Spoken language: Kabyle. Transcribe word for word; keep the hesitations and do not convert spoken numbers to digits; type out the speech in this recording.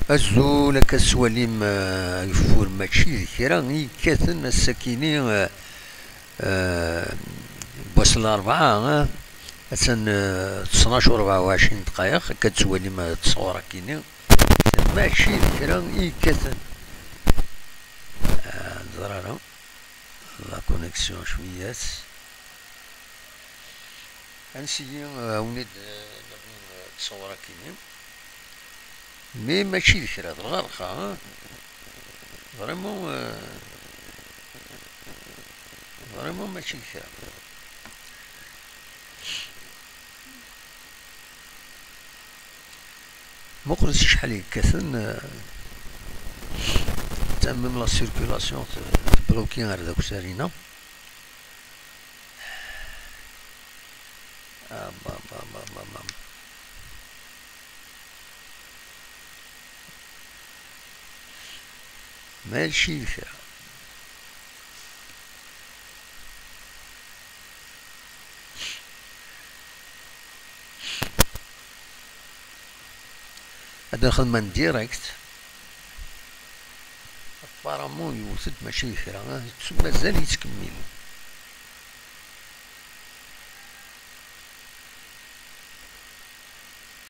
Azul, akka tettwalim, eh, ageffur mačči d kra i yekkaten ass-akini, eh, eh, n wass n larebɛa, eh, atan, eh, ttnac u rebɛa u ɛecrin dqayeq, akka tettwalim, eh, ttṣur akini, mačči d kra i yekkaten. Eh, neẓra ara. La connexion cwiyat. Ansi, euh, awen-id, euh, nawi, euh, ttṣawar akini. Mais mačči d kra, d lɣerqa, hein. Vraiment, euh, vraiment mačči d kra. Muqel s acḥal yekkaten, euh, même la circulation te-, tebloki ar d akessar-ina. Ah, bah, bah, bah, bah, bah. Mačči d kra. Ad nxedm en direct. Apparemment yewwet-d mačči d kra, mazal yettkemmil.